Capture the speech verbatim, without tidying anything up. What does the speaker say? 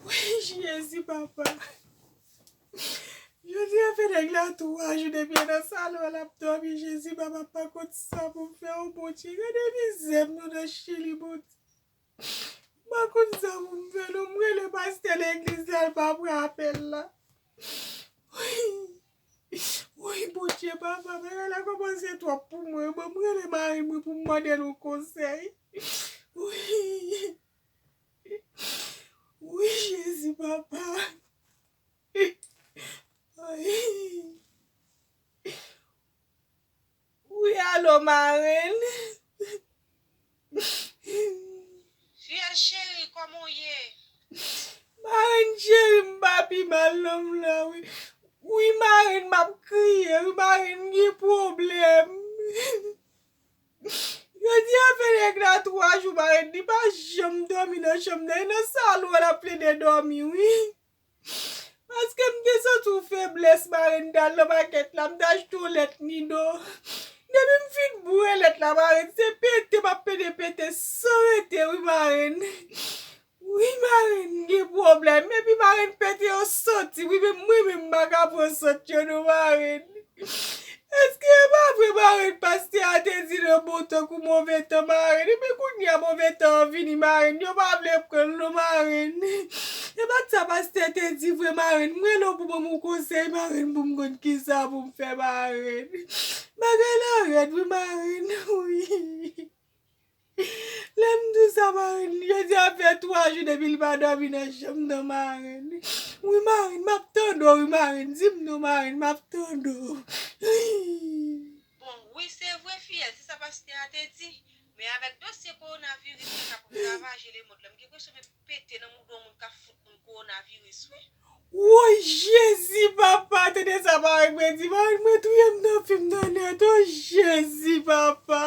Wi, Jezi, papa. Jodi a fè nèg la twa jou depi nan salon l ap dòmi. Jezi, papa, m pa konn sa pou m fè, o Bondye. Gade mizè m nou nan Chili, Bondye. M pa konn sa pou m fè, non. M rele pastè legliz la, l pa pran apèl la. Wi. Wi, Bondye, papa, bagay la kòmanse twòp pou mwen. Bon, m rele mari mwen pou m mande l yon konsèy. Wi. Wi, Jezi, papa. Ay. Wi, alo, marenn. Fiyèl cheri, kòman w ye? Marenn cheri, m pa pi mal non m la, wi. Wi, marenn, m ap kriye, wi, marenn, m gen pwoblèm. Jodi a fè nèg la twa jou, marenn, li pa janm dòmi nan chanm nan, e nan salon l ap plede dòmi, wi. Paske m te santi yon feblès, marenn, m t al nan makèt la, m t achte yon lèt nido. Depi m fin boure lèt la, marenn, se pete m ap pede pete san rete, wi, marenn. Wi, marenn, m gen pwoblèm. Epi, marenn, pete yo santi, wi, men mwen menm m pa ka pran sant yo, non, marenn. Èske e pa vre, marenn, pastè a te di nan bon tan kou move tan, marenn? Epi kounye a move tan an vini, marenn, yo pa vle pran l non, marenn. E pa t sa pastè te di vre, marenn. M rele w pou ban m yon konsèy, marenn, pou m konn kisa pou m fè, marenn. Bagay la rèd, wi, marenn, wi. Lè m di w sa, marenn, jodi a fè twa jou depi l pa dòmi nan chanm nan, marenn. Wi, marenn, m ap tande w, wi, marenn. Di m non, marenn, m ap tande w. Bon, wi, se vre, fiyèl, se sa pastè a te di. Men avèk dosye kowonaviris la k ap ravaje lemond lan, m gen enpresyon men pete nan mouda yon moun k ap fout moun kowonaviris, wi. Woy, Jezi, papa, tande sa, marenn mwen di, marenn mwen touye m nan fim nan nèt, o Jezi, papa.